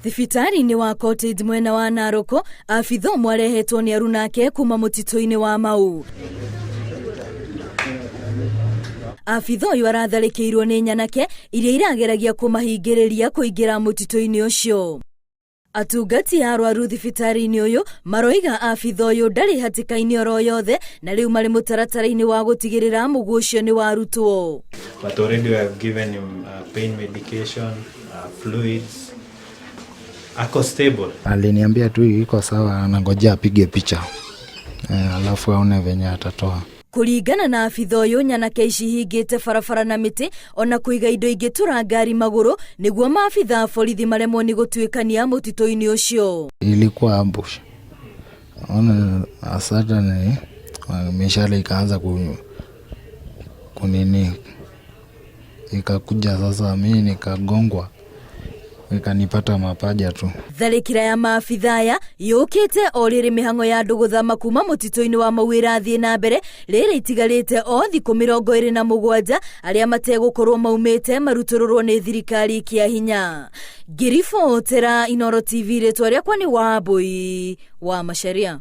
Thibitarĩ-inĩ wa Cottage mwena wa Naroko, abitha ũmwe arehetwo nĩ aruna ake kuma mũtitũ-inĩ wa Mau. Abitha ũyũ aratharĩkĩirwo nĩ nyanake iria irageragia kũmahingĩrĩria kũingĩra mũtitũ-inĩ ũcio. Atungati a arwaru thibitarĩ-inĩ ũyũ maroiga abitha ũyũ ndarĩ hatĩka-inĩ oro yothe na rĩu marĩ mũtaratara-inĩ wa gũtigĩrĩra mũguo ũcio nĩ warutwo. But already we have given him pain medication, fluids. Ako stable. Aliniambia tu iko sawa, anangojea apige picha alafu aone venye atatoa. Kũringana na abitha ũyũ, nyanake ici ihingĩte barabara na mĩtĩ ona kũiga indo ingĩtura ngari magũrũ nĩguo maabitha a borithi maremwo nĩ gũtuĩkania mũtitũ-inĩ ũcio. Ilikuwa ambush. Ona suddenly mishale ikaanza kunini ikakuja sasa, mimi nikagongwa ikanipata mapaja tu. Tharĩkĩra ya maabitha aya yũkĩte o rĩrĩ mĩhang'o ya andũ gũthama kuma mũtitũ-inĩ wa Mau ĩrathiĩ na mbere, rĩrĩ itigarĩte o thikũ 27 arĩa mategũkorwo maumĩte marutũrũrwo nĩ thirikari kĩa hinya. Ngĩribotera Inooro TV, rĩtwa rĩakwa nĩ Wambui wa Macharia.